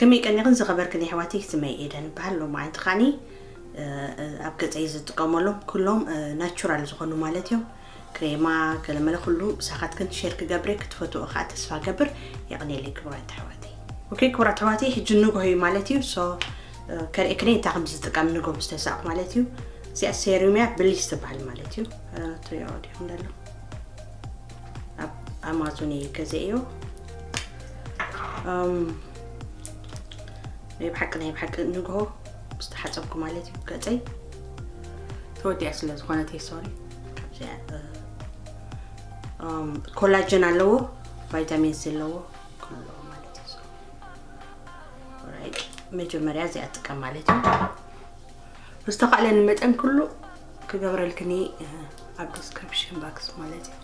ከመይ ቀኒኽን ዝኸበርክን ኣሕዋተይ? ስመይ ኤደን በሃል። ሎማዓንቲ ኸዓኒ ኣብ ገፀይ ዝጥቀመሎም ኩሎም ናቹራል ዝኾኑ ማለት እዮም። ክሬማ ገለመለ ኩሉ ምሳኻትክን ሼር ክገብር ክትፈትዎ ከዓ ተስፋ ገብር። የቕኔለይ ክቡራት ኣሕዋተይ። ኦኬ ክቡራት ኣሕዋተይ፣ ሕጂ ንግሆ እዩ ማለት እዩ። ሶ ከርእየክን እንታይ ከም ዝጥቀም ንግሆ ምስ ተሳእኩ ማለት እዩ። እዚኣ ሴሩም እያ፣ ብሊስ ትበሃል ማለት እዩ። ትሪኦ ዲኹም ዘሎ ኣብ ኣማዞን እየ ገዚኤዮ። ናይ ብሓቂ ናይ ብሓቂ ንግሆ ዝተሓፀብኩ ማለት እዩ። ገፀይ ተወዲኣ ስለ ዝኾነት እየ ሶሪ። ካብዚኣ ኮላጀን ኣለዎ፣ ቫይታሚን ሲ ኣለዎ፣ ኩሉ ኣለዎ ማለት እዩ። መጀመርያ እዚኣ ጥቀም ማለት እዩ። ብዝተኻእለኒ መጠን ኩሉ ክገብረልክኒ ኣብ ዲስክሪፕሽን ባክስ ማለት እዩ።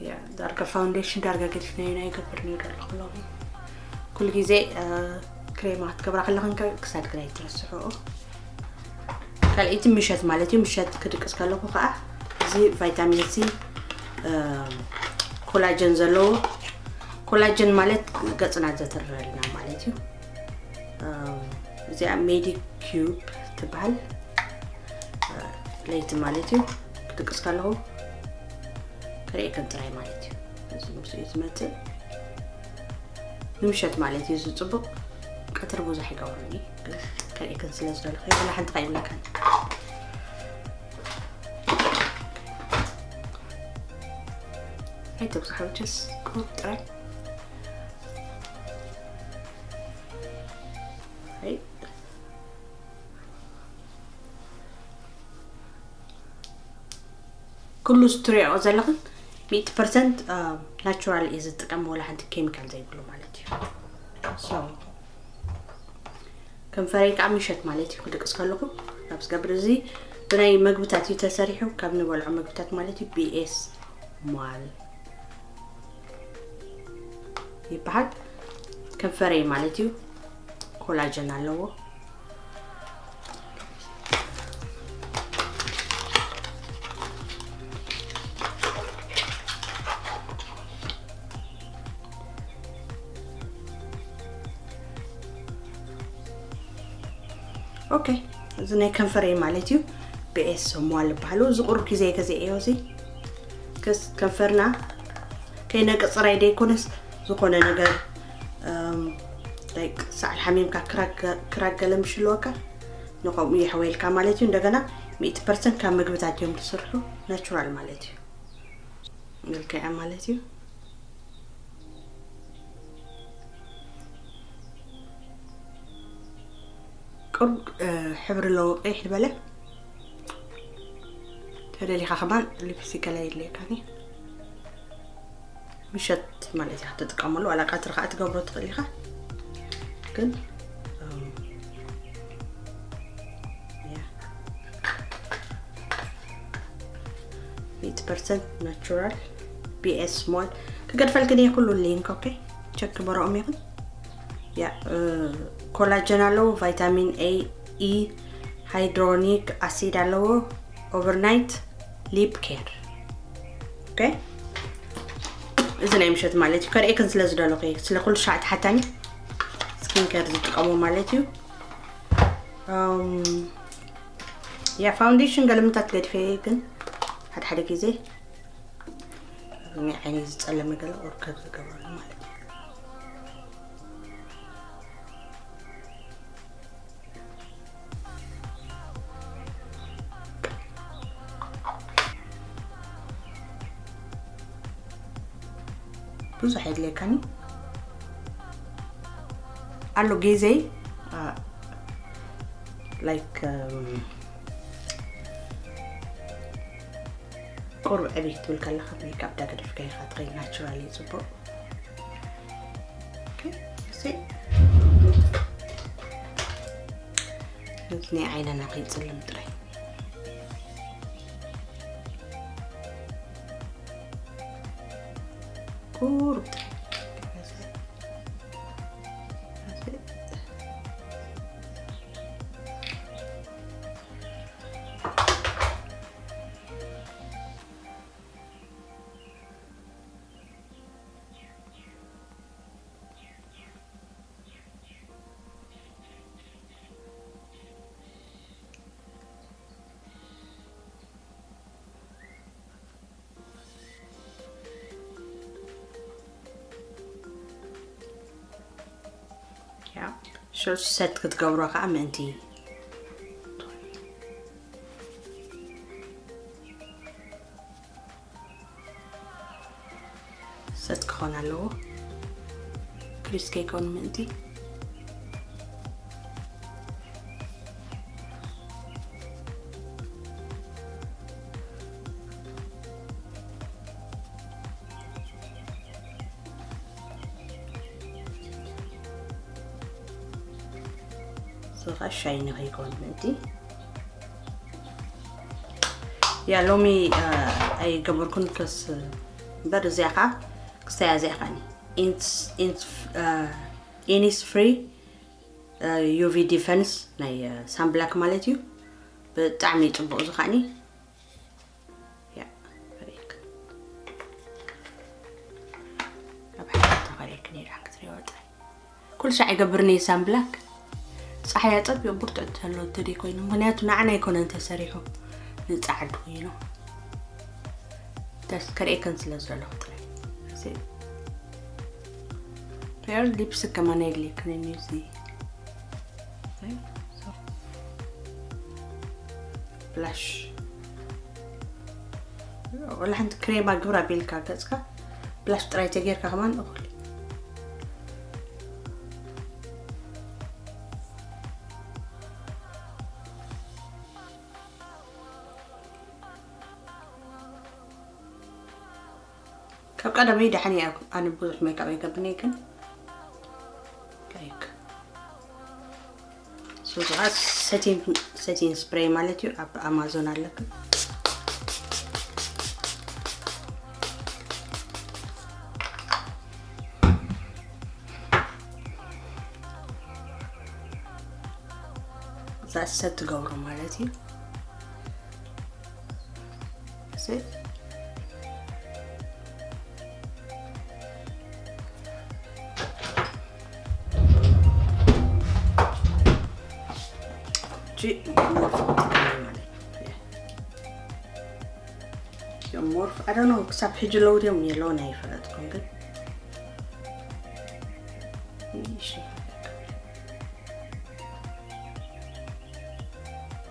ያ ዳርጋ ፋውንዴሽን ዳርጋ ገዲፍናዮ ናይ ገብር ነይሩ ኣለኹ ሎሚ። ኩሉ ግዜ ክሬማ ክትገብራ ከለኽን ክሳድ ግና ይትረስሕኦ። ካልኣይቲ ምሸት ማለት እዩ። ምሸት ክድቅስ ከለኹ ከዓ እዚ ቫይታሚን ሲ ኮላጀን ዘለዎ፣ ኮላጀን ማለት ገፅና ዘትርረልና ማለት እዩ። እዚኣ ሜዲ ኪዩብ ትበሃል። ለይቲ ማለት እዩ። ክድቅስ ከለኹ ክርእየክን ጥራይ ማለት እዩ። እዚ ምስኡ እዩ ዝመፅእ። ንምሸት ማለት እዩ ዝፅቡቕ። ቀትሪ ብዙሕ ይገብረኒ፣ ግን ከርእየክን ስለ ዝደለኹ ወላ ሓንቲ ከይብለካን። ኣይተብዝሖ፣ ጀስ ቁሩብ ጥራይ። ኣይ፣ ኩሉ እትሪኦ ዘለኽን ሚእቲ ፐርሰንት ናቹራል እዩ ዝጥቀም፣ ወላ ሓንቲ ኬሚካል ዘይብሉ ማለት እዩ። ሶ ከንፈረይ ከዓ ምሸት ማለት እዩ ክድቅስ ከለኹ ናብ ዝገብር። እዚ ብናይ መግብታት እዩ ተሰሪሑ፣ ካብ ንበልዖ መግብታት ማለት እዩ። ቢኤስ ሟል ይበሃል። ከንፈረይ ማለት እዩ ኮላጀን ኣለዎ። ኦኬ፣ እዚ ናይ ከንፈረይ ማለት እዩ። ቢኤስ ሟል ይበሃሉ። እዚ ቁሩብ ግዜ ገዚኤዮ። እዚ ከስ ከንፈርና ከይነቅፅራይ ደይኮነስ ዝኾነ ነገር እም፣ ላይክ ሰዓል ሓሚምካ ክራግ- ክራግ ገለ ምሽለወካ ንኸምኡ የሕወየልካ ማለት እዩ። እንደገና ሚእቲ ፐርሰንት ካብ ምግብታት እዮም ዝስርሑ፣ ናቹራል ማለት እዩ። መልክዓ ማለት እዩ። ቁሩብ ሕብሪ ኣለዎ፣ ቀይሕ ዝበለ። ተደሊኻ ከማን ሊፕስቲክ ከላይ የድልየካኒ። ምሸት ማለት እያ ክትጥቀመሉ፣ ዋላ ቀትሪ ከዓ ትገብሮ ትኽእል ኢኻ። ግን እም፣ ያ። ሚእቲ ፐርሰንት ናቹራል ቢኤስ ሞል ክገድፈልክን እየ ኩሉ ሊንክ። ኦኬ፣ ቸክ ግበረኦም ይኹን። ያ፣ እ፣ ኮላጀን ኣለዎ፣ ቫይታሚን ኤ፣ ኢ፣ ሃይድሮኒክ ኣሲድ ኣለዎ፣ ኦቨርናይት ሊፕ ኬር። ኦኬ፣ እዚ ናይ ምሸት ማለት እዩ። ከርእየክን ስለ ዝደለኹ እየ፣ ስለ ኩሉ ሻዕ ተሓታኒ ስኪን ኬር ዝጥቀሙ ማለት እዩ። እም፣ ያ ፋውንዴሽን ገለምታት ገድፈ እየ፣ ግን ሓደ ሓደ ግዜ ኣብ ናይ ዓይነይ ዝጸለመ ገለ ኦርከር ዝገበረሉ ማለት እዩ። ብዙሕ የድልየካኒ ኣሎ ግዜ፣ አ፣ ላይክ፣ እም፣ ቁሩብ ዕብይ ክትብል ከለኻ ሜክኣፕ ዳገደፍካ ኢኻ ትኸይድ፣ ናቹራሊ ጽቡቕ። ኦኬ፣ እዚ፣ እዚ ናይ ዓይንና ከይጽልም ጥራይ። ቁሩብ ጥራይ። ሽዑ ሰት ክትገብሮ ከዓ ምእንቲ ሰት ክኾን ኣለዎ። ክሪስ ከይኮን ምእንቲ ስኻ ሻይ ንኸይኮን ምእንቲ ያ ሎሚ ኣይገበርኩን ከስ እምበር እዚኣ ከዓ ክስተያ እዚኣ ከዓኒ ኢንስ ፍሪ ዩቪ ዲፈንስ ናይ ሳንብላክ ማለት እዩ። ብጣዕሚ ፅቡቅ ዝኸዓኒ ያ ፈሪክ ኣብ ሓደ ተኸሪክ ነይራ ክትሪኦ ጥራይ ኩሉ ሻዕ ይገብርኒ ሳንብላክ ፀሓይ ኣፀቢቑ ብርቱዕ ተሎ ተደይ ኮይኑ ምክንያቱ ንዓና ኣይኮነን ተሰሪሑ ንፃዓዱ ኮይኑ ተስከርእክን ስለ ዘሎ ጥራይ ሪር ሊፕስክ ከማን የድልየክን እዩ እዚ ብላሽ ወላ ሓንቲ ክሬማ ግብራ ቢልካ ገፅካ ብላሽ ጥራይ ተጌርካ ከማን እኹል ካብ ቀደመይ ደሓን እያ ኣነ ብዙሕ ሜካፕ ኣይገብርንየ ግን ላይክ ሱዝኣ ሰቲን ስፕሬይ ማለት እዩ ኣብ ኣማዞን ኣለክ ዛሰት ትገብሩ ማለት እዩ ሞርፍ ኣደኖ ክሳብ ሕጂ ለውድዮም የለውን ኣይፈለጥኩም ግን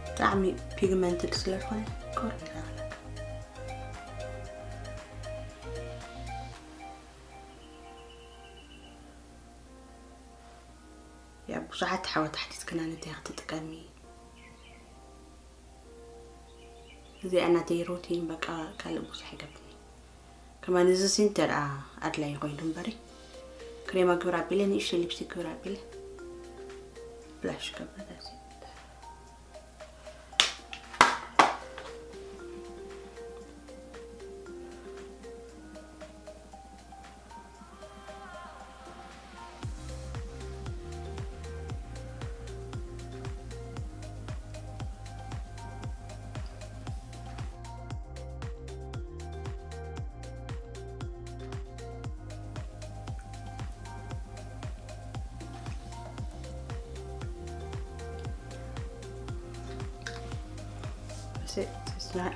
ብጣዕሚ ፒግመንትድ ስለዝኾነ ቆር ያ ብዙሓት ሓወት ሓቲትክና ነቲ ክትጥቀሚ እዚኣ ናተይ ሩቲን በቃ ካልእ ብዙሕ ይገብኒ ከማን እዚ ሲንተር ኣድላይ ኮይኑ እምበሪ ክሬማ ግብር ኣቢለ ንእሽተ ሊፕስቲክ ግብር ኣቢለ ብላሽ ገብረ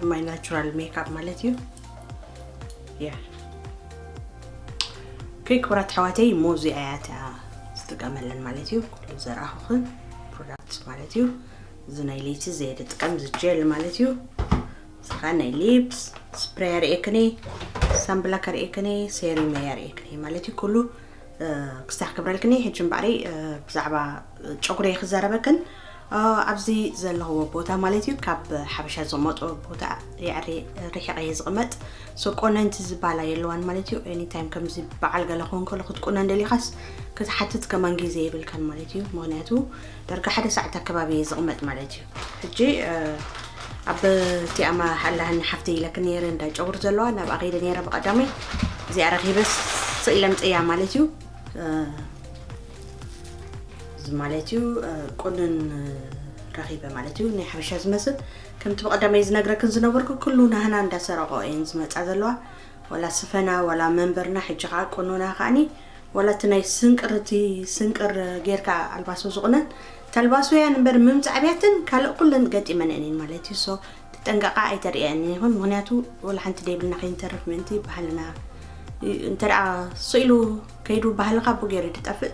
my natural makeup ማለት እዩ ያ ክቡራት ኣሕዋተይ ሞዚ ኣያት ዝጥቀመለን ማለት እዩ ኩሉ ዘርኣኹኽን ፕሮዳክት ማለት እዩ እዚ ናይ ለይቲ ዘየደ ጥቀም ዝጀል ማለት እዩ ስኻ ናይ ሊፕስ ስፕሬይ ኣርእየክኒ ሳምብላክ ኣርእየክኒ ሴሪም ኣርእየክኒ ማለት እዩ ኩሉ ክስታሕ ክብረልክኒ ሕጂ እምበኣሪ ብዛዕባ ጨጉሪ ክዘረበክን ኣብዚ ዘለኽዎ ቦታ ማለት እዩ ካብ ሓበሻ ዝቕመጦ ቦታ የዕሪ ርሒቐ እየ ዝቕመጥ ሶ ቆነንቲ ዝበሃላ የለዋን ማለት እዩ ኤኒታይም ከምዚ በዓል ገለ ክኸውን ከሎ ክትቁነን ደሊኻስ ክትሓትት ከማን ግዜ የብልካን ማለት እዩ ምክንያቱ ደርጋ ሓደ ሰዓት ኣከባቢ እየ ዝቕመጥ ማለት እዩ ሕጂ ኣብ እቲኣማ ሓላህኒ ሓፍተ ኢለክ ነይረ እንዳ ጨጉር ዘለዋ ናብ ኣኸይደ ነይረ ብቐዳመይ እዚኣ ረኺበ ስኢለ ምፅያ ማለት እዩ እዚ ማለት እዩ ቁንን ረኺበ ማለት እዩ ናይ ሓበሻ ዝመስል ከምቲ ብቐዳመይ ዝነግረክን ዝነበርኩ ኩሉ ናህና እንዳሰረቆ እየን ዝመፃ ዘለዋ ዋላ ስፈና ዋላ መንበርና ሕጂ ከዓ ቁኑና ከዓኒ ዋላ እቲ ናይ ስንቅር እቲ ስንቅር ጌርካ ኣልባሶ ዝቑነን ተልባሶ እያን እምበር ምምፃዕ ብያትን ካልእ ኩለን ገጢመን እኔን ማለት እዩ ሶ ትጠንቀቃ ኣይተርእየን ይኹን ምክንያቱ ወላ ሓንቲ ደይብልና ከይንተርፍ ምእንቲ ባህልና እንተ ስኢሉ ከይዱ ባህልካ ብገይሩ ትጠፍእ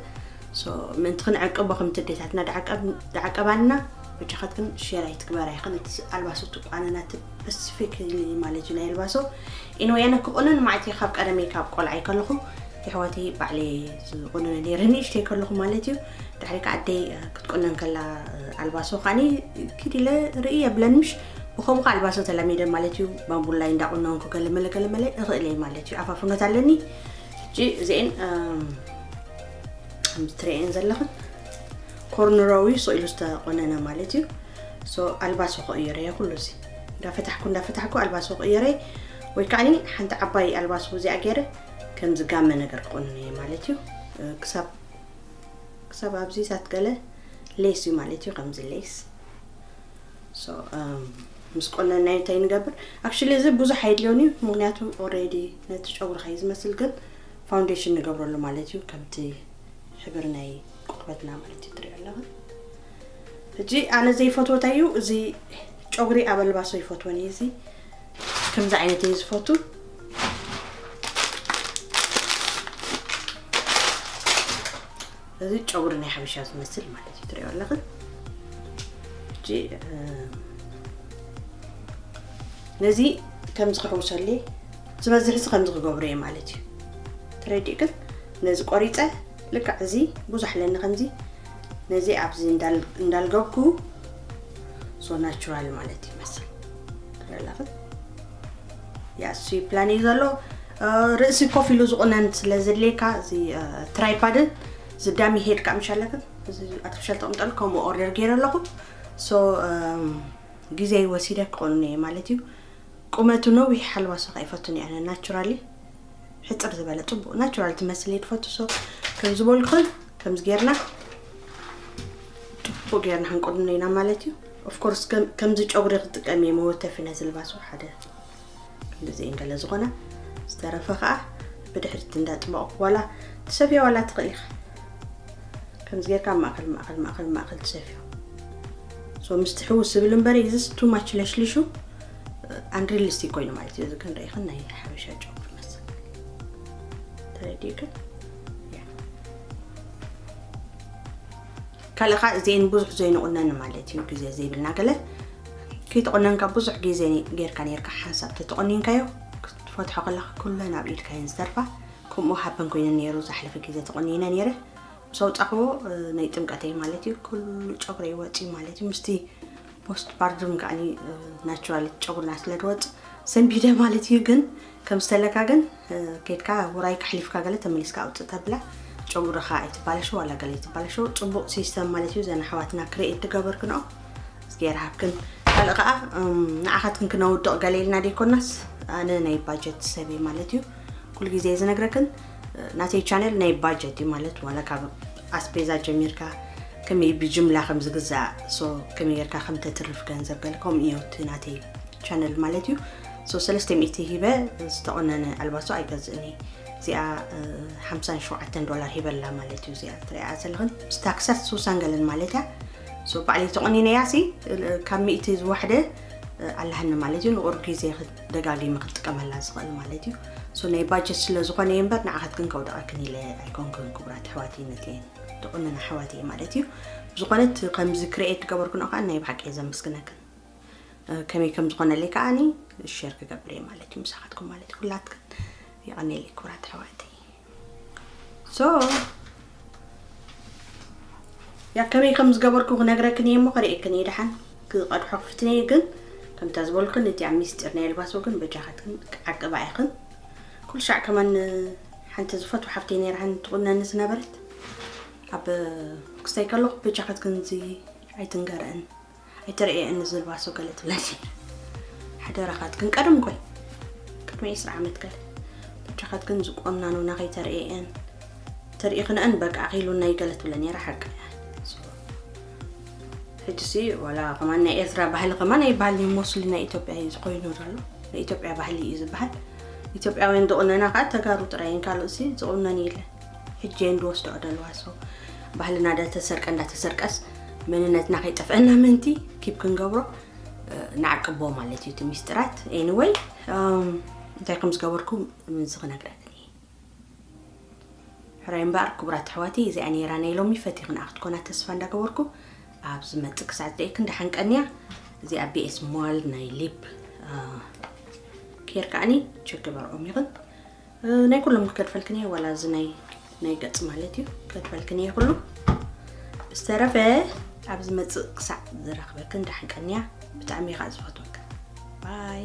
So ምእንቲ ክንዕቅቦ ከምቲ ኣዴታትና ድዓቀብ- ድዓቀባና፣ በጃኻትክን ሼር ኣይትግበራ ኢኽን። እቲ ኣልባሶ ትቋነና፣ እቲ ስፔሲፊክ ማለት እዩ ናይ ኣልባሶ። Anyway ኣነ ክቑነን ማዕት እየ፣ ካብ ቀደመይ ካብ ቆልዓ ከለኹ የሕዋተይ ባዕለይ ዝቑነነ ነይረ ንእሽተይ ከለኹ ማለት እዩ። ድሕሪ ከኣ ኣደይ ክትቁነን ከላ ኣልባሶ ከዓኒ ኪድ ኢለ ርኢ የብለን ምሽ፣ ብኸምኡ ከኣ ኣልባሶ ተላሚደ ማለት እዩ። ባምቡላይ እንዳቑነንኩ ገለመለ ገለመለ እኽእል እየ ማለት እዩ። ኣፋፍኖት ኣለኒ። ሕጂ እዚኤን ከምዚ ትርእየን ዘለኽን ኮርንሮዊ ሶ ኢሉ ዝተቆነነ ማለት እዩ። ሶ ኣልባሶ ክቕይረ እየ ኩሉ እዚ እንዳፈታሕኩ እንዳፈታሕኩ ኣልባሶ ክቕይረ እየ። ወይ ከዓኒ ሓንቲ ዓባይ ኣልባሶ እዚኣ ገይረ ከምዚ ጋመ ነገር ክቆንነ እየ ማለት እዩ። ክሳብ ክሳብ ኣብዚ ዛት ገለ ሌስ እዩ ማለት እዩ። ከምዚ ሌስ ሶ ምስ ቆነናዮ እንታይ ንገብር? ኣክቹሊ እዚ ብዙሕ ኣይድልዮን እዩ፣ ምክንያቱ ኦልሬዲ ነቲ ጨጉርኻ እዩ ዝመስል፣ ግን ፋውንዴሽን ንገብረሉ ማለት እዩ። ከምቲ ሕብሪ ናይ ቆርበትና ማለት እዩ ትሪኦ ኣለኻ። ሕጂ ኣነ ዘይፈትዎ እንታይ እዩ፣ እዚ ጨጉሪ ኣብ ኣልባሶ ይፈትወን እዩ። እዚ ከምዚ ዓይነት እዩ ዝፈቱ። እዚ ጨጉሪ ናይ ሓበሻ ዝመስል ማለት እዩ ትሪኦ ኣለኽን። ሕጂ ነዚ ከምዚ ክሕውሰሉ ዝበዝሕ እዚ ከምዚ ክገብሮ እየ ማለት እዩ። ተረዲእክን? ነዚ ቆሪፀ ልክዕ እዚ ብዙሕ ኣለኒ ከምዚ ነዚ ኣብዚ እንዳልገብኩ ሶ ናቹራል ማለት ይመስል ትሪኦ ኣለኽን። ያ እሱ ፕላን እዩ ዘሎ። ርእሲ ኮፍ ኢሉ ዝቑነን ስለ ዘድልየካ እዚ ትራይፓድን ዝዳሚ ሄድ ከዓ ምሽ ኣለክን እዚ ኣርቲፊሻል ተቕምጠሉ ከምኡ ኦርደር ገይረ ኣለኹ። ሶ ግዜ ወሲደ ክቑንኖ እየ ማለት እዩ። ቁመቱ ነዊሕ ሓልባሶ ከዓ ይፈቱን እየ ኣነ ናቹራሊ ሕፅር ዝበለ ፅቡቕ ናቹራል ትመስል እየ ትፈቱ። ሶ ከም ዝበልኩን ከምዚ ጌርና ፅቡቕ ጌርና ክንቁንኖ ኢና ማለት እዩ። ኦፍኮርስ ከምዚ ጨጉሪ ክጥቀም እየ መወተፊ ነዚ ልባሶ ሓደ እንደዚ እንገለ ዝኾነ ዝተረፈ ከዓ ብድሕሪት እንዳጥበቕኩ ዋላ ትሰፍዮ ዋላ ትኽእል ኢኻ። ከምዚ ጌርካ ማእከል ማእከል ማእከል ማእከል ትሰፍዮ። ሶ ምስቲ ሕውስ ዝብል እምበር እዚስ ቱ ማች ለሽሊሹ ኣንሪሊስቲክ ኮይኑ ማለት እዩ። እዚ ክንርኢ ኸን ናይ ሓበሻ ጨጉሪ መስል ተረዲእክን። ካልእ ኸዓ እዚኤን ብዙሕ ዘይንቑነን ማለት እዩ። ግዜ ዘይብልና ገለ ከይተቆነንካ ብዙሕ ግዜ ጌርካ ኔርካ ሓንሳብ ተተቆኒንካዮ ክትፈትሖ ከለኻ ኩለን ኣብ ኢድካ እየን ዝተርፋ። ከምኡ ሃበን ኮይኑ ነይሩ። ዝሓለፈ ግዜ ተቆኒነ ነይረ ምስ ኣውፃኽዎ ናይ ጥምቀተይ ማለት እዩ። ኩሉ ጨጉረይ ወፂኡ ማለት እዩ። ምስቲ ፖስት ፓርቱም ከዓኒ ናቹራል ጨጉርና ስለ ዝወፅእ ሰንቢደ ማለት እዩ። ግን ከም ዝተለካ ግን ከድካ ውራይ ካሕሊፍካ ገለ ተመሊስካ ኣውፅእ ተብላ ጨጉርኻ ኣይትባላሸው ዋላ ገለ ኣይትባላሸው። ፅቡቕ ሲስተም ማለት እዩ። ዘን ኣሕዋትና ክሬኤት ትገበርክንኦ እዝጊሄር ሃብክን። ካልእ ከዓ ንዓኻትክን ክነውድቕ ገለ ኢልና ደይኮናስ ኣነ ናይ ባጀት ሰብ እየ ማለት እዩ። ኩሉ ግዜ ዝነግረክን ናተይ ቻነል ናይ ባጀት እዩ ማለት ዋላ ካብ ኣስቤዛ ጀሚርካ ከመይ ብጅምላ ከም ዝግዛእ ሶ ከመይ ጌርካ ከም ተትርፍ ገንዘብ ገለ ከምኡ እዩ እቲ ናተይ ቻነል ማለት እዩ። ሶ ሰለስተ ሚእቲ ሂበ ዝተቆነነ ኣልባሶ ኣይገዝእን እየ። እዚኣ ሓምሳን ሸውዓተን ዶላር ሂበላ ማለት እዩ። እዚኣ ትሪኣ ዘለኽን ምስ ታክሳት ሱሳን ገለን ማለት እያ። ሶ ባዕለይ ተቆኒነያ ሲ ካብ ሚእቲ ዝወሕደ ኣላህኒ ማለት እዩ። ንቁር ግዜ ደጋጊመ ክጥቀመላ ዝኽእል ማለት እዩ። ሶ ናይ ባጀት ስለ ዝኾነ እየ እምበር ንዓኻትክን ከውደቐክን ኢለ ኣይኮንኩን ክቡራት ኣሕዋተይ ነቲ ተቆነና ኣሕዋተይ ማለት እዩ። ብዝኾነ እቲ ከምዚ ክሪኤት ዝገበርክንኦ ከዓ ናይ ብሓቂ እየ ዘመስግነክን። ከመይ ከም ዝኾነለይ ከዓኒ ሼር ክገብር እየ ማለት እዩ ምሳኻትኩም ማለት እዩ። ኩላትክን የቐኔለይ ክቡራት ኣሕዋተይ። ሶ ያ ከመይ ከም ዝገበርኩ ክነግረክን እየ እሞ ከርእየክን እየ ደሓን። ክቐድሖ ክፍትን እየ ግን ከምታ ዝበልኩን እቲ ኣብ ሚስጢር ናይ ኣልባሶ ግን በጃኻትክን ክዓቅባ ኢኽን። ኩሉ ሻዕ ከማን ሓንቲ ዝፈትዋ ሓፍተይ ነይራ ሓንቲ ትቑነኒ ዝነበረት ኣብ ክስታይ ከለኹ በጃኻትክን እዚ ኣይትንገረን ኣይተርእየን እዚ ኣልባሶ ገለ ትብለኒ። ሓደራኻትክን ቀደም እኮ እዩ ቅድሚ ዕስራ ዓመት ገለ በጃኻትክን ዝቆናኑና ከይተርእየን ተርእኽንአን በቃ ኣኺሉና እዩ ገለ ትብለ ነይራ ሓቂ እያ። ሕጂ ሲ ዋላ ከማን ናይ ኤርትራ ባህሊ ከማን ኣይበሃል ሞስሊ ናይ ኢትዮጵያ እዩ ዝኾይኑ ዘሎ። ናይ ኢትዮጵያ ባህሊ እዩ ዝበሃል። ኢትዮጵያውያን ዝቑነና ከዓ ተጋሩ ጥራይ እየን ካልኦት ሲ ዝቑነን የለን። ሕጂ እየን ዝወስድኦ ዘለዋ ሶ ባህልና እንዳተሰርቀ እንዳተሰርቀስ መንነትና ከይጠፍአና ምንቲ ኪፕ ክንገብሮ ንዓቅቦ ማለት እዩ እቲ ሚስጥራት። Anyway እንታይ ከም ዝገበርኩ ምዚ ክነግረክን እየ። ሕራይ እምበኣር ክቡራት ኣሕዋተይ፣ እዚኣ ነይራ ናይ ሎሚ። ፈቲኽንኣ ክትኮና ተስፋ እንዳገበርኩ፣ ኣብ ዝመጽእ ክሳዕ ዝርእየክን ደሓን ቀንያ። እዚኣ ቢ ኤስ ሞል ናይ ሊፕ ኬር ከዓኒ ቸክ ግበርኦም ኢኽን። ናይ ኩሎም ክከድፈልክን እየ፣ ዋላ እዚ ናይ ናይ ገጽ ማለት እዩ፣ ክከድፈልክን እየ ኩሉ። ብዝተረፈ ኣብ ዝመጽእ ክሳዕ ዝረኽበክን ደሓን ቀንያ። ብጣዕሚ እየ ከዓ ዝፈትወክን። ባይ።